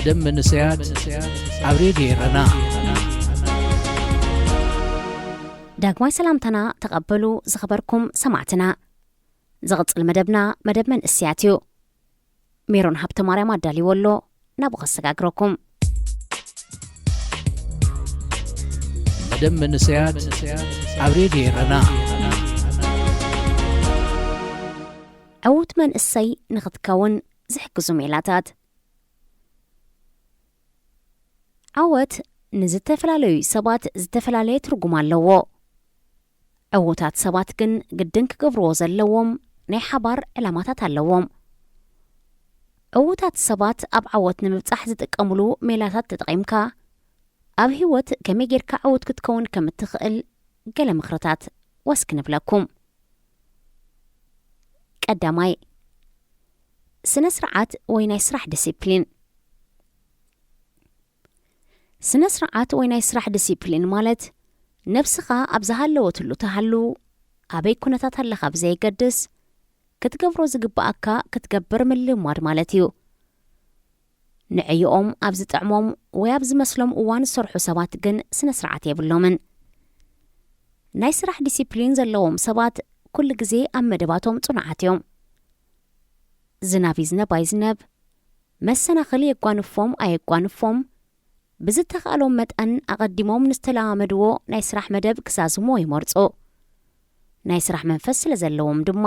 ደም መንእሰያት ኣብ ሬድዮ ኤረና። ዳግማይ ሰላምታና ተቐበሉ ዝኸበርኩም ሰማዕትና። ዝቕጽል መደብና መደብ መንእሰያት እዩ። ሜሮን ሃብተ ማርያም ኣዳልይዎ ኣሎ፣ ናብኡ ከሰጋግረኩም። መደብ መንእሰያት ኣብ ሬድዮ ኤረና። ዕዉት መንእሰይ ንኽትከውን ዝሕግዙ ሜላታት። ዓወት ንዝተፈላለዩ ሰባት ዝተፈላለየ ትርጉም ኣለዎ። ዕዉታት ሰባት ግን ግድን ክገብርዎ ዘለዎም ናይ ሓባር ዕላማታት ኣለዎም። ዕዉታት ሰባት ኣብ ዓወት ንምብጻሕ ዝጥቀምሉ ሜላታት ተጠቒምካ፣ ኣብ ህይወት ከመይ ጌርካ ዕዉት ክትከውን ከም እትኽእል ገለ ምኽርታት ወስክ ንብለኩም። ቀዳማይ፣ ስነ ስርዓት ወይ ናይ ስራሕ ዲሲፕሊን። ስነ ስርዓት ወይ ናይ ስራሕ ዲሲፕሊን ማለት፣ ነብስኻ ኣብ ዝሃለወትሉ ትሃሉ፣ ኣበይ ኩነታት ኣለኻ ብዘየገድስ፣ ክትገብሮ ዝግብኣካ ክትገብር ምልማድ ማለት እዩ። ንዕዮኦም ኣብ ዝጥዕሞም ወይ ኣብ ዝመስሎም እዋን ዝሰርሑ ሰባት ግን ስነ ስርዓት የብሎምን። ናይ ስራሕ ዲሲፕሊን ዘለዎም ሰባት ኩሉ ግዜ ኣብ መደባቶም ጽኑዓት እዮም። ዝናብ ይዝነብ ኣይዝነብ፣ መሰናኽል የጓንፎም ኣየጓንፎም፣ ብዝተኻእሎም መጠን ኣቐዲሞም ንዝተለማመድዎ ናይ ስራሕ መደብ ክዛዝምዎ ይመርጹ። ናይ ስራሕ መንፈስ ስለ ዘለዎም ድማ፣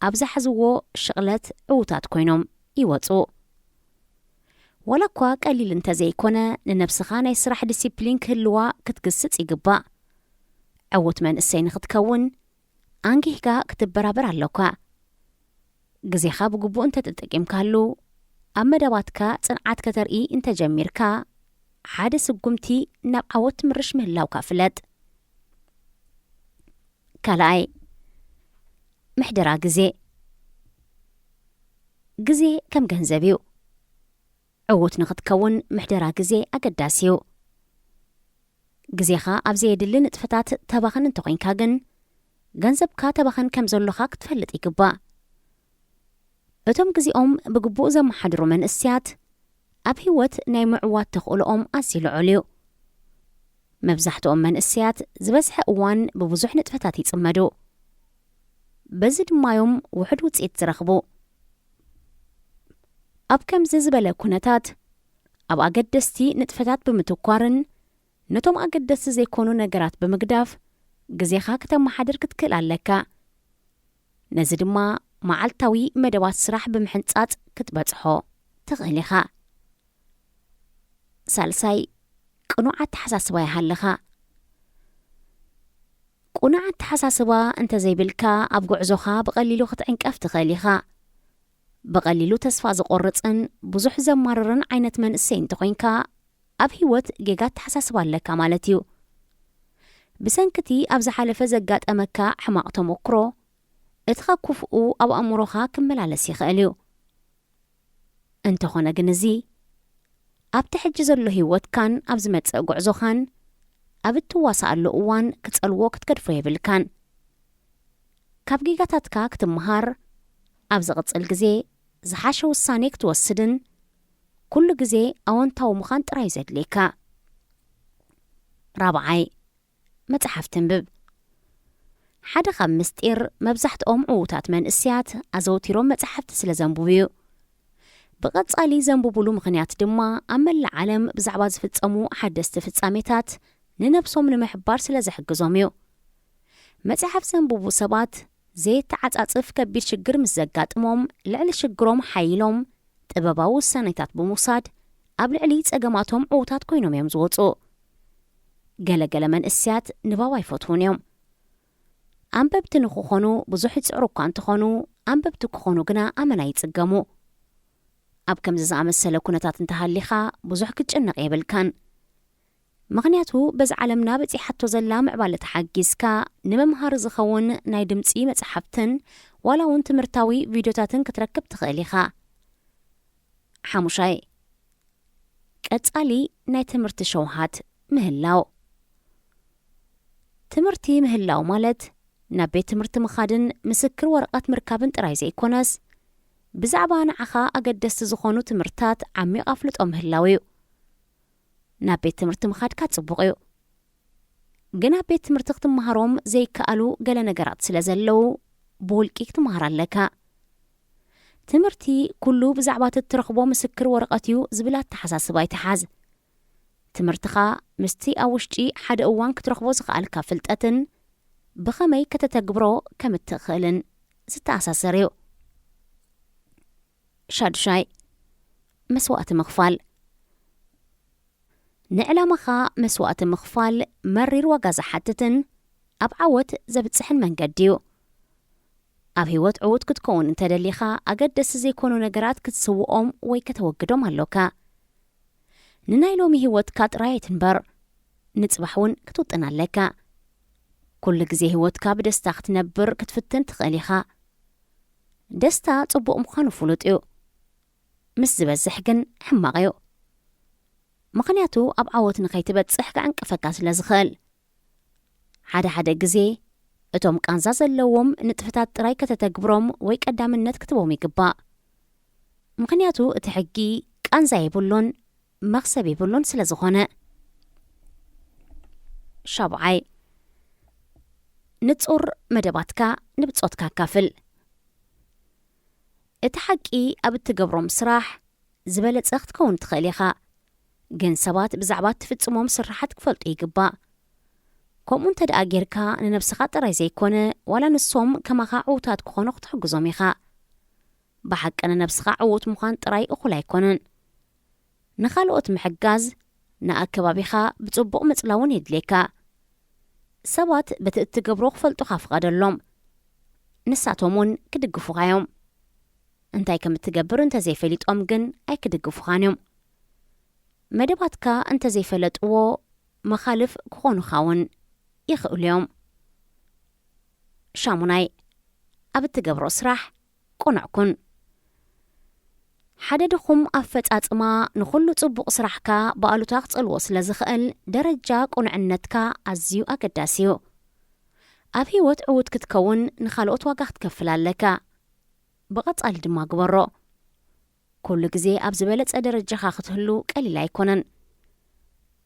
ኣብ ዝሓዝዎ ሽቕለት ዕዉታት ኮይኖም ይወጹ። ዋላ እኳ ቀሊል እንተዘይኮነ፣ ንነብስኻ ናይ ስራሕ ዲሲፕሊን ክህልዋ ክትግስጽ ይግባእ። ዕዉት መንእሰይ ንኽትከውን፣ ኣንጊህካ ክትበራበር ኣሎካ። ግዜኻ ብግቡእ እንተተጠቂምካሉ፣ ኣብ መደባትካ ጽንዓት ከተርኢ እንተጀሚርካ፣ ሓደ ስጉምቲ ናብ ዓወት ትምርሽ ምህላውካ ፍለጥ። ካልኣይ፣ ምሕደራ ግዜ። ግዜ ከም ገንዘብ እዩ። ዕዉት ንኽትከውን ምሕደራ ግዜ ኣገዳሲ እዩ። ግዜኻ ኣብ ዘየድሊ ንጥፈታት ተባኽን እንተኾይንካ ግን፣ ገንዘብካ ተባኽን ከም ዘሎኻ ክትፈልጥ ይግባእ። እቶም ግዜኦም ብግቡእ ዘመሓድሩ መንእሰያት፣ ኣብ ህይወት ናይ ምዕዋት ተኽእሎኦም ኣዝዩ ልዑል እዩ። መብዛሕትኦም መንእሰያት ዝበዝሐ እዋን ብብዙሕ ንጥፈታት ይጽመዱ። በዚ ድማ እዮም ውሑድ ውጽኢት ዝረኽቡ። ኣብ ከምዚ ዝበለ ኩነታት፣ ኣብ ኣገደስቲ ንጥፈታት ብምትኳርን ነቶም ኣገደስቲ ዘይኮኑ ነገራት ብምግዳፍ፣ ግዜኻ ክተመሓድር ክትክእል ኣለካ። ነዚ ድማ መዓልታዊ መደባት ስራሕ ብምሕንጻጽ ክትበጽሖ ትኽእል ኢኻ። ሳልሳይ፣ ቅኑዕ ኣተሓሳስባ ይሃልኻ። ቅኑዕ ኣተሓሳስባ እንተዘይብልካ፣ ኣብ ጉዕዞኻ ብቐሊሉ ክትዕንቀፍ ትኽእል ኢኻ። ብቐሊሉ ተስፋ ዝቖርጽን ብዙሕ ዘማርርን ዓይነት መንእሰይ እንተኾይንካ፣ ኣብ ህይወት ጌጋ ኣተሓሳስባ ኣለካ ማለት እዩ። ብሰንኪ እቲ ኣብ ዝሓለፈ ዘጋጠመካ ሕማቕ ተመክሮ፣ እቲ ከኩፍኡ ኣብ ኣእምሮኻ ክመላለስ ይኽእል እዩ። እንተኾነ ግን፣ እዚ ኣብቲ ሕጂ ዘሎ ህይወትካን ኣብ ዝመጽእ ጉዕዞኻን ኣብ እትዋሳኣሉ እዋን ክጸልዎ ክትገድፎ የብልካን። ካብ ጌጋታትካ ክትመሃር፣ ኣብ ዝቕጽል ግዜ ዝሓሸ ውሳኔ ክትወስድን ኩሉ ግዜ ኣወንታዊ ምዃን ጥራይ ዘድልየካ። ራብዓይ፣ መጽሓፍቲ ኣንብብ። ሓደ ካብ ምስጢር መብዛሕትኦም ዕዉታት መንእሰያት ኣዘውቲሮም መጽሓፍቲ ስለ ዘንብቡ እዩ። ብቐጻሊ ዘንብቡሉ ምኽንያት ድማ ኣብ መላእ ዓለም ብዛዕባ ዝፍጸሙ ሓደስቲ ፍጻሜታት ንነብሶም ንምሕባር ስለ ዝሕግዞም እዩ። መጽሓፍ ዘንብቡ ሰባት ዘየተዓጻጽፍ ከቢድ ሽግር ምስ ዘጋጥሞም፣ ልዕሊ ሽግሮም ሓይሎም ጥበባዊ ውሳኔታት ብምውሳድ ኣብ ልዕሊ ጸገማቶም ዕዉታት ኮይኖም እዮም ዝወጹ። ገለ ገለ መንእሰያት ንባብ ኣይፈትዉን እዮም። ኣንበብቲ ንኽኾኑ ብዙሕ ይጽዕሩ እኳ እንተኾኑ፣ ኣንበብቲ ክኾኑ ግና ኣመና ይጽገሙ። ኣብ ከምዚ ዝኣመሰለ ኩነታት እንተሃሊኻ ብዙሕ ክትጭነቕ የብልካን። ምኽንያቱ በዚ ዓለምና በጺሓቶ ዘላ ምዕባለ ተሓጊዝካ ንመምሃሪ ዝኸውን ናይ ድምጺ መጽሓፍትን ዋላ እውን ትምህርታዊ ቪድዮታትን ክትረክብ ትኽእል ኢኻ። ሓሙሻይ፣ ቀጻሊ ናይ ትምህርቲ ሸውሃት ምህላው። ትምህርቲ ምህላው ማለት ናብ ቤት ትምህርቲ ምኻድን ምስክር ወረቐት ምርካብን ጥራይ ዘይኮነስ፣ ብዛዕባ ንዓኻ ኣገደስቲ ዝኾኑ ትምህርትታት ዓሚቕ ኣፍልጦ ምህላው እዩ። ናብ ቤት ትምህርቲ ምኻድካ ጽቡቕ እዩ። ግን ኣብ ቤት ትምህርቲ ክትመሃሮም ዘይከኣሉ ገለ ነገራት ስለ ዘለዉ፣ ብውልቂ ክትመሃር ኣለካ። ትምህርቲ ኩሉ ብዛዕባ እቲ እትረኽቦ ምስክር ወረቐት እዩ ዝብል ኣተሓሳስባ ኣይትሓዝ። ትምህርትኻ ምስቲ ኣብ ውሽጢ ሓደ እዋን ክትረኽቦ ዝኸኣልካ ፍልጠትን ብኸመይ ከተተግብሮ ከም እትኽእልን ዝተኣሳሰር እዩ። ሻዱሻይ፣ መስዋእቲ ምኽፋል። ንዕላማኻ መስዋእቲ ምኽፋል መሪር ዋጋ ዝሓትትን ኣብ ዓወት ዘብጽሕን መንገዲ እዩ። ኣብ ህይወት ዕዉት ክትከውን እንተደሊኻ፣ ኣገደስቲ ዘይኮኑ ነገራት ክትስውኦም ወይ ከተወግዶም ኣሎካ። ንናይ ሎሚ ህይወትካ ጥራይ ኣይትንበር፣ ንጽባሕ እውን ክትውጥን ኣለካ። ኩሉ ግዜ ህይወትካ ብደስታ ክትነብር ክትፍትን ትኽእል ኢኻ። ደስታ ጽቡቕ ምዃኑ ፍሉጥ እዩ። ምስ ዝበዝሕ ግን ሕማቕ እዩ። ምኽንያቱ ኣብ ዓወት ንኸይትበጽሕ ክዕንቅፈካ ስለ ዝኽእል። ሓደ ሓደ ግዜ እቶም ቃንዛ ዘለዎም ንጥፈታት ጥራይ ከተተግብሮም ወይ ቀዳምነት ክትቦም ይግባእ። ምኽንያቱ እቲ ሕጊ ቃንዛ የብሉን፣ መኽሰብ የብሉን ስለ ዝኾነ። ሻብዓይ፣ ንጹር መደባትካ ንብጾትካ ኣካፍል። እቲ ሓቂ ኣብ እትገብሮም ስራሕ ዝበለጸ ክትከውን ትኽእል ኢኻ፣ ግን ሰባት ብዛዕባ እትፍጽሞም ስርሓት ክፈልጡ ይግባእ። ከምኡ እንተ ደኣ ጌርካ ንነብስኻ ጥራይ ዘይኮነ፣ ዋላ ንሶም ከማኻ ዕዉታት ክኾኑ ክትሕግዞም ኢኻ። ብሓቂ ንነብስኻ ዕዉት ምዃን ጥራይ እኹል ኣይኮነን። ንኻልኦት ምሕጋዝ፣ ንኣከባቢኻ ብጽቡቕ ምጽላውን የድልየካ። ሰባት በቲ እትገብሮ ክፈልጡኻ ፍቐደሎም። ንሳቶም እውን ክድግፉኻ እዮም። እንታይ ከም እትገብር እንተዘይፈሊጦም ግን ኣይክድግፉኻን እዮም። መደባትካ እንተዘይፈለጥዎ መኻልፍ ክኾኑኻ እውን ይኽእሉ እዮም። ሻሙናይ፣ ኣብ እትገብሮ ስራሕ ቅኑዕ ኩን። ሓደ ድኹም ኣፈጻጽማ ንኹሉ ጽቡቕ ስራሕካ ብኣሉታ ክጸልዎ ስለ ዝኽእል፣ ደረጃ ቅኑዕነትካ ኣዝዩ ኣገዳሲ እዩ። ኣብ ህይወት ዕዉት ክትከውን ንኻልኦት ዋጋ ክትከፍል ኣለካ። ብቐጻሊ ድማ ግበሮ። ኩሉ ግዜ ኣብ ዝበለጸ ደረጃኻ ክትህሉ ቀሊል ኣይኮነን።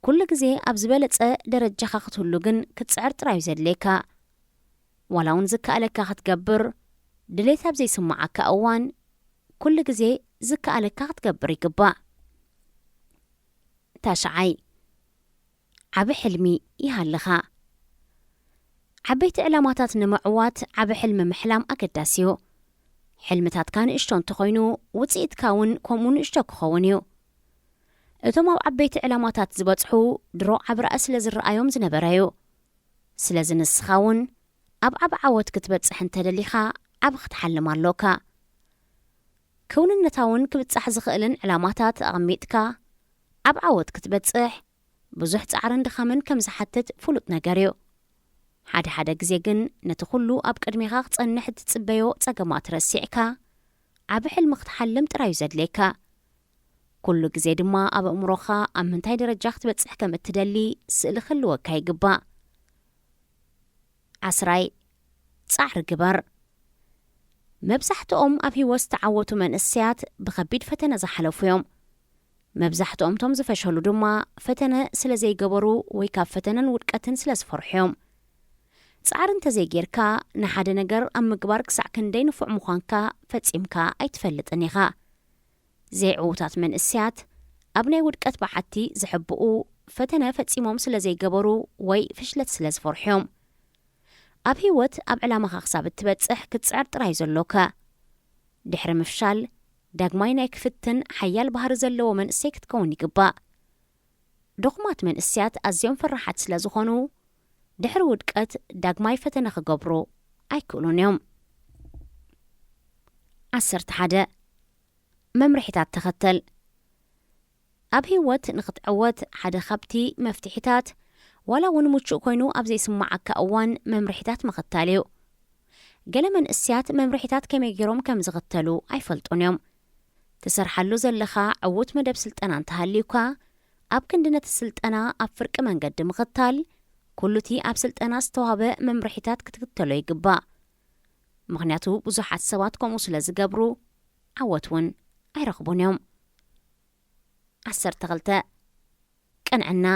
ኩሉ ግዜ ኣብ ዝበለጸ ደረጃኻ ክትህሉ ግን ክትጽዕር ጥራይ እዩ ዘድልየካ። ዋላ እውን ዝከኣለካ ክትገብር፣ ድሌት ኣብ ዘይስምዓካ እዋን፣ ኩሉ ግዜ ዝከኣለካ ክትገብር ይግባእ። ታሽዓይ፣ ዓቢ ሕልሚ ይሃልኻ። ዓበይቲ ዕላማታት ንምዕዋት ዓቢ ሕልሚ ምሕላም ኣገዳሲ እዩ። ሕልምታትካ ንእሽቶ እንተኾይኑ፣ ውጽኢትካ እውን ከምኡ ንእሽቶ ክኸውን እዩ። እቶም ኣብ ዓበይቲ ዕላማታት ዝበጽሑ ድሮ ዓቢ ራእይ ስለ ዝረኣዮም ዝነበረ እዩ። ስለዚ ንስኻ እውን ኣብ ዓቢ ዓወት ክትበጽሕ እንተደሊኻ፣ ዓቢ ክትሓልም ኣሎካ። ክውንነታውን ክብጻሕ ዝኽእልን ዕላማታት ኣቐሚጥካ፣ ኣብ ዓወት ክትበጽሕ ብዙሕ ጻዕርን ድኻምን ከም ዝሓትት ፍሉጥ ነገር እዩ። ሓደ ሓደ ግዜ ግን ነቲ ኩሉ ኣብ ቅድሜኻ ክጸንሕ እትጽበዮ ጸገማት ረሲዕካ፣ ዓቢ ሕልሚ ክትሓልም ጥራይ እዩ ዘድልየካ። ኩሉ ግዜ ድማ ኣብ ኣእምሮኻ ኣብ ምንታይ ደረጃ ክትበጽሕ ከም እትደሊ ስእሊ ክህልወካ ይግባእ። ዓስራይ፣ ጻዕሪ ግበር። መብዛሕትኦም ኣብ ህይወት ዝተዓወቱ መንእሰያት ብኸቢድ ፈተነ ዝሓለፉ እዮም። መብዛሕትኦም እቶም ዝፈሸሉ ድማ ፈተነ ስለ ዘይገበሩ ወይ ካብ ፈተነን ውድቀትን ስለ ዝፈርሑ እዮም። ጻዕሪ እንተዘይጌርካ፣ ንሓደ ነገር ኣብ ምግባር ክሳዕ ክንደይ ንፉዕ ምዃንካ ፈጺምካ ኣይትፈልጥን ኢኻ። ዘይዕዉታት መንእሰያት ኣብ ናይ ውድቀት በዓቲ ዝሕብኡ፣ ፈተነ ፈጺሞም ስለ ዘይገበሩ ወይ ፍሽለት ስለ ዝፈርሑ እዮም። ኣብ ህይወት ኣብ ዕላማኻ ክሳብ እትበጽሕ ክትጽዕር ጥራይ እዩ ዘሎካ። ድሕሪ ምፍሻል፣ ዳግማይ ናይ ክፍትን ሓያል ባህሪ ዘለዎ መንእሰይ ክትከውን ይግባእ። ድኹማት መንእሰያት ኣዝዮም ፈራሓት ስለ ዝኾኑ፣ ድሕሪ ውድቀት ዳግማይ ፈተነ ክገብሩ ኣይክእሉን እዮም። ዓሰርተ ሓደ፣ መምርሒታት ተኸተል። ኣብ ህይወት ንኽትዕወት ሓደ ካብቲ መፍትሒታት፣ ዋላ እውን ምቹእ ኮይኑ ኣብ ዘይስምዓካ እዋን መምርሒታት ምኽታል እዩ። ገለ መንእሰያት መምርሒታት ከመይ ገይሮም ከም ዝኽተሉ ኣይፈልጡን እዮም። ትሰርሓሉ ዘለኻ ዕዉት መደብ ስልጠና እንተሃልዩካ፣ ኣብ ክንዲ ነቲ ስልጠና ኣብ ፍርቂ መንገዲ ምኽታል፣ ኩሉ እቲ ኣብ ስልጠና ዝተዋህበ መምርሒታት ክትክተሎ ይግባእ። ምኽንያቱ ብዙሓት ሰባት ከምኡ ስለ ዝገብሩ፣ ዓወት እውን ኣይረኽቡን እዮም። ዓሰርተ ክልተ። ቅንዕና።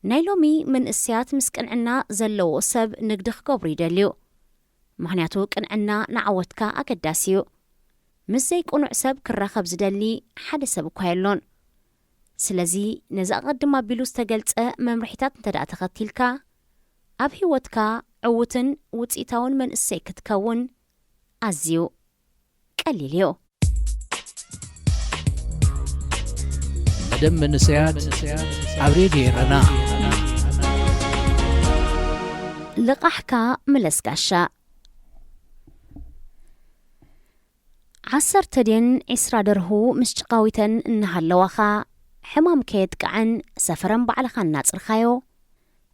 ናይ ሎሚ መንእሰያት ምስ ቅንዕና ዘለዎ ሰብ ንግዲ ክገብሩ ይደልዩ። ምኽንያቱ ቅንዕና ንዓወትካ ኣገዳሲ እዩ። ምስ ዘይቅኑዕ ሰብ ክራኸብ ዝደሊ ሓደ ሰብ እኳ የሎን። ስለዚ ነዚ ኣቐድም ኣቢሉ ዝተገልጸ መምርሒታት እንተ ደኣ ተኸቲልካ፣ ኣብ ህይወትካ ዕዉትን ውጽኢታውን መንእሰይ ክትከውን ኣዝዩ ቀሊል እዩ። መደብ መንእሰያት ኣብ ሬድዮ ኤረና። ልቓሕካ ምለስ ጋሻ። ዓሰርተ ድየን ዒስራ ደርሁ ምስ ጭቓዊተን እናሃለዋኻ፣ ሕማም ከየጥቅዐን ሰፈረን ባዕልኻ እናጽርኻዮ፣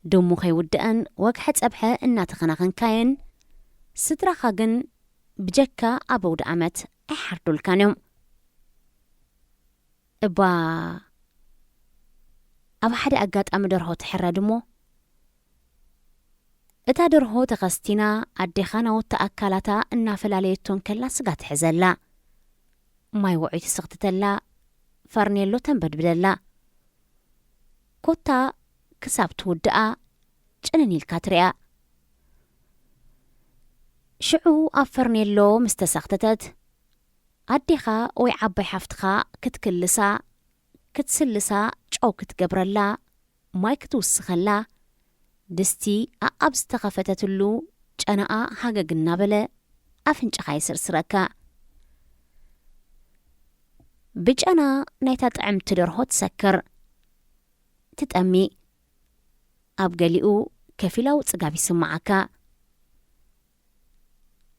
ድሙ ከይውድአን ወግሐ ጸብሐ እናተኸናኸንካየን፣ ስድራኻ ግን ብጀካ ኣብ ኣውደ ዓመት ኣይሓርዱልካን እዮም። እባ ኣብ ሓደ ኣጋጣሚ ደርሆ ትሕረድ እሞ፣ እታ ደርሆ ተኸስቲና ኣዴኻ ናውቲ ኣካላታ እናፈላለየቶ እንከላ ስጋ ትሕዘላ፣ ማይ ውዑይ ትስኽትተላ፣ ፈርኔሎ ተንበድብደላ። ኮታ ክሳብ ትውድኣ ጭንን ኢልካ ትሪኣ። ሽዑ ኣብ ፈርኔሎ ምስ ተሰኽተተት፣ ኣዴኻ ወይ ዓባይ ሓፍትኻ ክትክልሳ፣ ክትስልሳ፣ ጨው ክትገብረላ፣ ማይ ክትውስኸላ፣ ድስቲ ኣኣብ ዝተኸፈተትሉ ጨናኣ ሃገግ እናበለ ኣፍንጫኻ ይስርስረካ። ብጨና ናይታ ጥዕምቲ ደርሆ ትሰክር፣ ትጠሚ። ኣብ ገሊኡ ከፊላዊ ጽጋብ ይስምዓካ።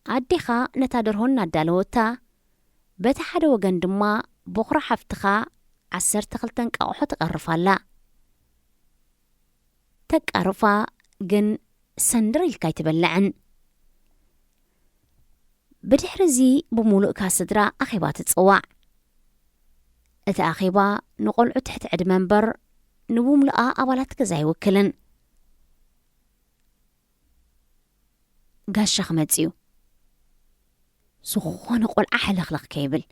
ኣዴኻ ነታ ደርሆ እናዳለወታ፣ በቲ ሓደ ወገን ድማ ቦኽራ ሓፍትኻ ዓሰርተ ክልተ እንቃቑሖ ትቐርፋ ኣላ። ተቃርፋ ግን ሰንደር ኢልካ ኣይትበልዕን። ብድሕሪ እዚ ብምሉእካ ስድራ ኣኼባ ትጽዋዕ። እቲ ኣኼባ ንቖልዑ ትሕቲ ዕድመ እምበር ንብምሉኣ ኣባላት ገዛ ኣይውክልን። ጋሻ ክመጽእ እዩ። ዝኾነ ቆልዓ ሕልኽልኽ ከይብል፣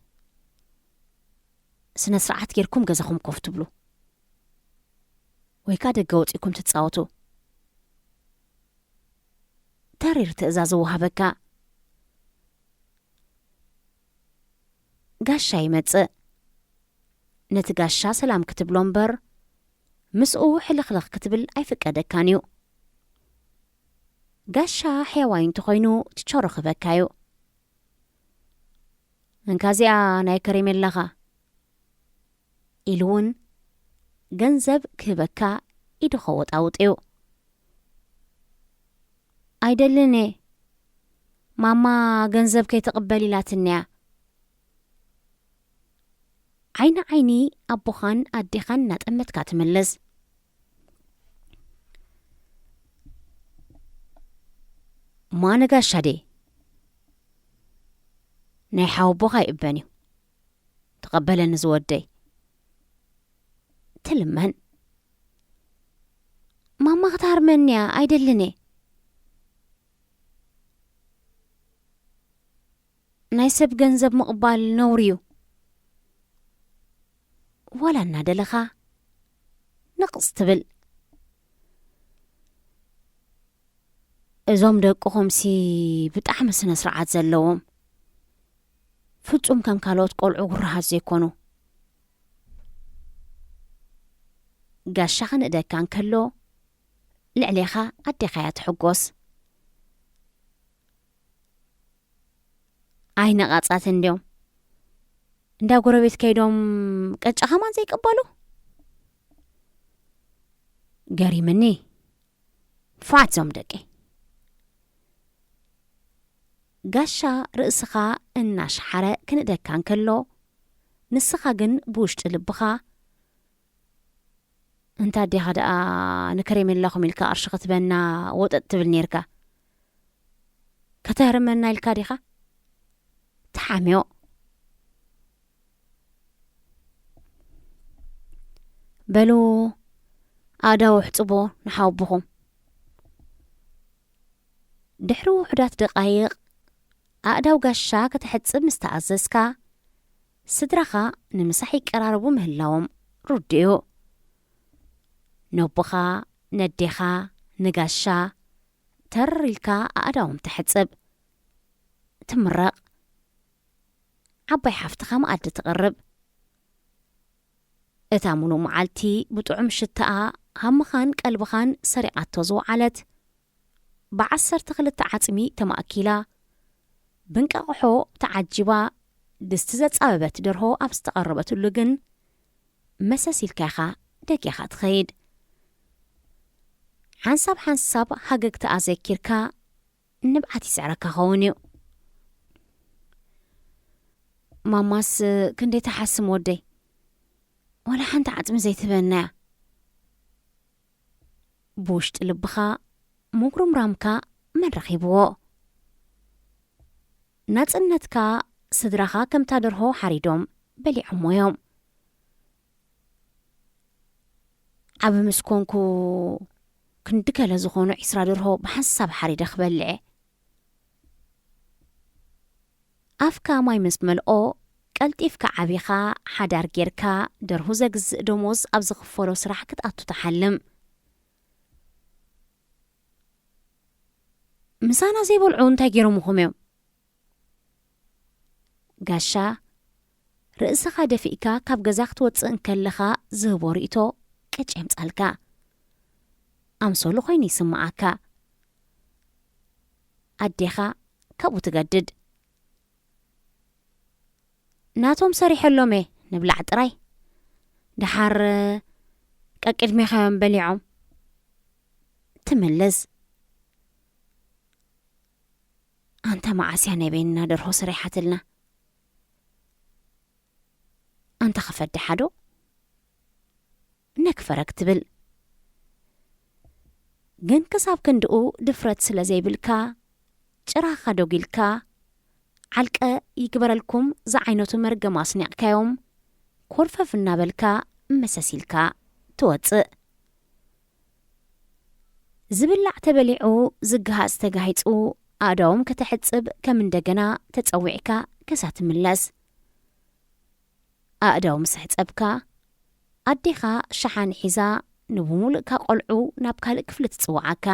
ስነ ስርዓት ጌርኩም ገዛኹም ኮፍ ትብሉ ወይ ከኣ ደገ ወጺእኩም ትጻወቱ። ተሪር ትእዛዝ እወሃበካ። ጋሻ ይመጽእ። ነቲ ጋሻ ሰላም ክትብሎ እምበር ምስኡ ሕልኽልኽ ክትብል ኣይፍቀደካን እዩ። ጋሻ ሕያዋይ እንተኾይኑ ትቸሮ ክበካ እዩ። እንካ እዚኣ ናይ ከሬሜላኻ ኢሉ እውን ገንዘብ ክህበካ ኢዱ ከወጣውጥ እዩ። ኣይደልን እየ፣ ማማ ገንዘብ ከይትቕበል ኢላትኒ እያ። ዓይኒ ዓይኒ ኣቦኻን ኣዴኻን እናጠመትካ ትምልስ። ማነ ጋሻ ድየ? ናይ ሓወቦኻ ይእበን እዩ። ተቐበለኒ ዝወደይ። ትልመን። ማማ ክትሃርመኒ እያ፣ ኣይደልን እየ። ናይ ሰብ ገንዘብ ምቕባል ነውሪ እዩ። ዋላ እናደለኻ ንቕጽ ትብል። እዞም ደቅኹምሲ ብጣዕሚ ስነ ስርዓት ዘለዎም፣ ፍጹም ከም ካልኦት ቆልዑ ውርሃት ዘይኮኑ። ጋሻ ክንእደካ እንከሎ ልዕሌኻ ኣዴኻያ ትሕጎስ። ኣይ ነቓጻት እንድዮም። እንዳ ጎረቤት ከይዶም ቅጫ ከማን ዘይቅበሉ? ገሪምኒ። ፋት ዞም ደቂ። ጋሻ ርእስኻ እናሽሓረ ክንእደካ እንከሎ፣ ንስኻ ግን ብውሽጢ ልብኻ፣ "እንታ ኣዴኻ ደኣ ንከሬሜላኹም ኢልካ ቅርሺ ክትበና ወጠጥ ትብል ኔርካ? ከተህርመና ኢልካ ዲኻ?" ተሓምዮ። በሉ ኣእዳው ኣሕጽቦ ንሓወቦኹም። ድሕሪ ውሑዳት ደቓይቕ ኣእዳው ጋሻ ከተሕጽብ ምስ ተኣዘዝካ፣ ስድራኻ ንምሳሕ ይቀራረቡ ምህላዎም ርዱእ እዩ። ነቦኻ፣ ነዴኻ፣ ንጋሻ ተር ኢልካ ኣእዳዎም ተሕጽብ። ትምረቕ። ዓባይ ሓፍትኻ መኣዲ ትቕርብ። እታ ሙሉእ መዓልቲ ብጥዑም ሽታኣ ሃምኻን ቀልብኻን ሰሪቓቶ ዝወዓለት፣ ብዓሰርተ ክልተ ዓጽሚ ተማእኪላ፣ ብእንቃቕሖ ተዓጂባ፣ ድስቲ ዘጻበበት ደርሆ ኣብ ዝተቐረበትሉ ግን፣ መሰስ ኢልካ ኢኻ ደጊኻ ትኸይድ። ሓንሳብ ሓንሳብ ሃገግታኣ ዘኪርካ፣ ንብዓት ይስዕረካ ኸውን እዩ። ማማስ ክንደይ ትሓስም ወደይ? ዋላ ሓንቲ ዓጽሚ ዘይትህበና እያ። ብውሽጢ ልብኻ ምጉርምራምካ መን ረኺብዎ? ናጽነትካ ስድራኻ ከምታ ደርሆ ሓሪዶም በሊዖሞ እዮም። ዓቢ ምስ ኮንኩ ክንዲ ገለ ዝኾኑ ዒስራ ደርሆ ብሓንሳብ ሓሪደ ክበልዕ እየ። ኣፍካ ማይ ምስ መልኦ፣ ቀልጢፍካ ዓቢኻ ሓዳር ጌርካ፣ ደርሁ ዘግዝእ ደሞዝ ኣብ ዝኽፈሎ ስራሕ ክትኣቱ ትሓልም። ምሳና ዘይበልዑ እንታይ ገይሮምኹም እዮም? ጋሻ፣ ርእስኻ ደፊእካ ካብ ገዛ ክትወጽእ እንከለኻ ዝህቦ ርእይቶ ቅጭ የምጻልካ። ኣምሰሉ ኮይኑ ይስምዓካ። ኣዴኻ ካብኡ ትገድድ። ናቶም ሰሪሐሎም እየ፣ ንብላዕ ጥራይ። ደሓር ቀቅድሜኻዮም በሊዖም። ትምልስ። ኣንታ መዓስ እያ ናይ በይንና ደርሆ ሰሪሓትልና? ኣንታ ክፈድሓ ዶ? ነክፈረክ ትብል። ግን ክሳብ ክንድኡ ድፍረት ስለ ዘይብልካ፣ ጭራኻ ዶጊልካ፣ ዓልቀ ይግበረልኩም ዝዓይነቱ መርገም ኣስኒቕካዮም፣ ኮርፈፍ እናበልካ መሰስ ኢልካ ትወጽእ። ዝብላዕ ተበሊዑ፣ ዝገሃጽ ተጋሂጹ፣ ኣእዳዎም ከተሕጽብ ከም እንደገና ተጸዊዕካ ገዛ ትምለስ። ኣእዳው ምስ ኣሕጸብካ፣ ኣዴኻ ሸሓኒ ሒዛ ንብሙሉእካ ቆልዑ ናብ ካልእ ክፍሊ ትጽውዓካ።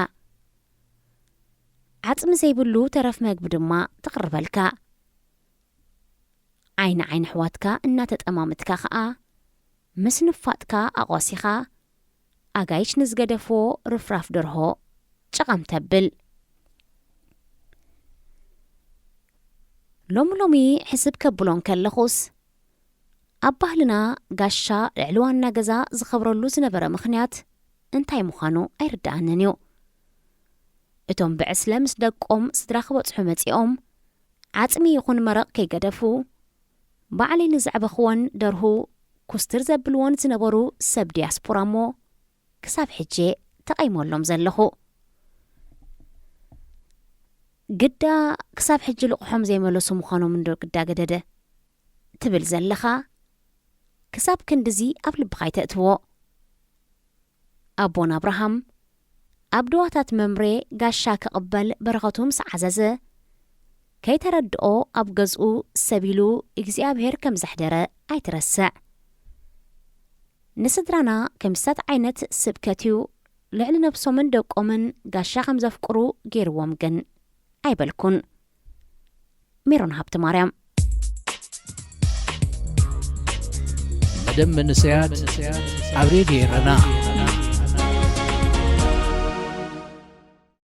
ዓጽሚ ዘይብሉ ተረፍ መግቢ ድማ ተቕርበልካ። ዓይኒ ዓይኒ ኣሕዋትካ እናተጠማምትካ ኸኣ፣ ምስ ንፋጥካ ኣቋሲኻ፣ ኣጋይሽ ንዝገደፍዎ ርፍራፍ ደርሆ ጨቓም ተብል። ሎሚ ሎሚ ሕስብ ከብሎ እንከለኹስ፣ ኣብ ባህልና ጋሻ ልዕሊ ዋና ገዛ ዝኸብረሉ ዝነበረ ምኽንያት እንታይ ምዃኑ ኣይርድኣንን እዩ። እቶም ብዕስለ ምስ ደቆም ስድራ ክበጽሑ መጺኦም፣ ዓጽሚ ይኹን መረቕ ከይገደፉ፣ ባዕለይ ንዘዕበኽወን ደርሁ ኩስትር ዘብልወን ዝነበሩ ሰብ ዲያስፖራ እሞ፣ ክሳብ ሕጂ ተቐይመሎም ዘለኹ። ግዳ ክሳብ ሕጂ ልቕሖም ዘይመለሱ ምዃኖም እንዶ ግዳ ገደደ ትብል ዘለኻ፣ ክሳብ ክንድዚ ኣብ ልብኻ ኣይተእትዎ። ኣቦና ኣብርሃም፣ ኣብ ደዋታት መምሬ ጋሻ ክቕበል በረኸቱ ምስ ዓዘዘ፣ ከይተረድኦ ኣብ ገዝኡ ሰብ ኢሉ እግዚኣብሔር ከም ዘሕደረ ኣይትረስዕ። ንስድራና ከምስታት ዓይነት ስብከት እዩ፣ ልዕሊ ነብሶምን ደቆምን ጋሻ ከም ዘፍቅሩ ገይርዎም ግን ኣይበልኩን። ሜሮን ሃብተ ማርያም። መደብ መንእሰያት ኣብ ሬድዮ ኤረና።